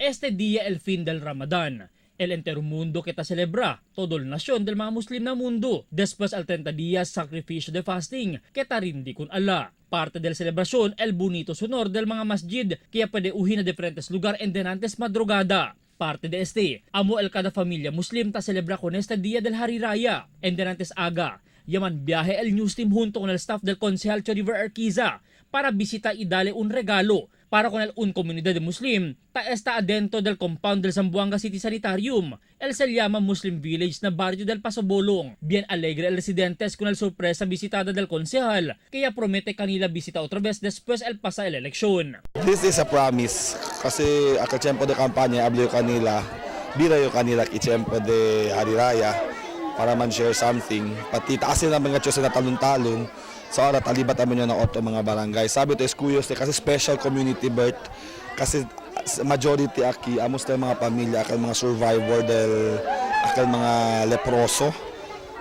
Este día el fin del Ramadán. El entero mundo que ta celebra, todo el nación del mga Muslim na mundo, después al 30 días sacrificio de fasting, que ta rindi con Allah. Parte del celebración, el bonito sonor del mga masjid, que pwede uhin na diferentes lugar en denantes madrugada. Parte de este, amo el cada familia Muslim ta celebra con este día del Hari Raya, en denantes aga. Yaman viaje el news team junto con el staff del concejal Choriver Arquiza para visita y dale un regalo para con el un comunidad de Muslim ta está adentro del compound del Zamboanga City Sanitarium. El se llama Muslim Village na barrio del Pasobolong. Bien alegre el residentes con el sorpresa visitada del concejal, kaya promete kanila visita otra vez después el pasa el eleksyon. This is a promise kasi akal tiempo de campaña hablo yo kanila, bira yo kanila ki tiempo de Hari Raya para man share something. Pati taasin na mga tiyos na talon-talon. Sa ora talibat amin yun ng otro mga barangay. Sabi to is kasi special community birth kasi majority aki amos tayo mga pamilya akal mga survivor del akal mga leproso,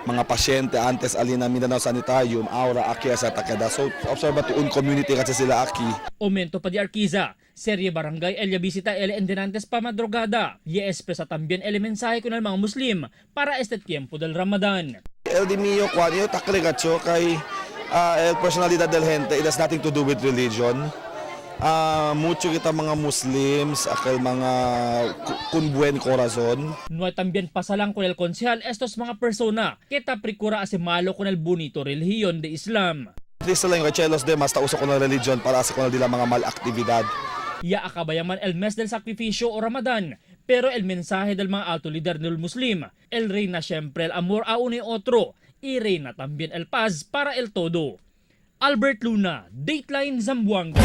mga pasyente antes alina Mindanao Sanitarium aura aki sa Takeda. So observa to un community kasi sila aki. Aumento pa di Arquiza, serye barangay el visita el endenantes pa madrugada. Y expresa también el mensaje con el mga Muslim para este tiempo del Ramadan. El di mio kwan yo takre gacho kay el personalidad del gente, it has nothing to do with religion. Mucho kita mga Muslims, akal mga kun buen corazon. No hay también pasalan con el concejal estos mga persona que ta procura hace malo con el bonito relihiyon de Islam. At least lang yung kay los demás, ta uso ko ng religion para sa ko nila mga mal aktibidad. Ya akabayaman el mes del sacrificio o Ramadan, pero el mensaje del mga alto líder del Muslim, el reina siempre el amor a uno y otro, y reina también el paz para el todo. Albert Luna, Dateline Zamboanga.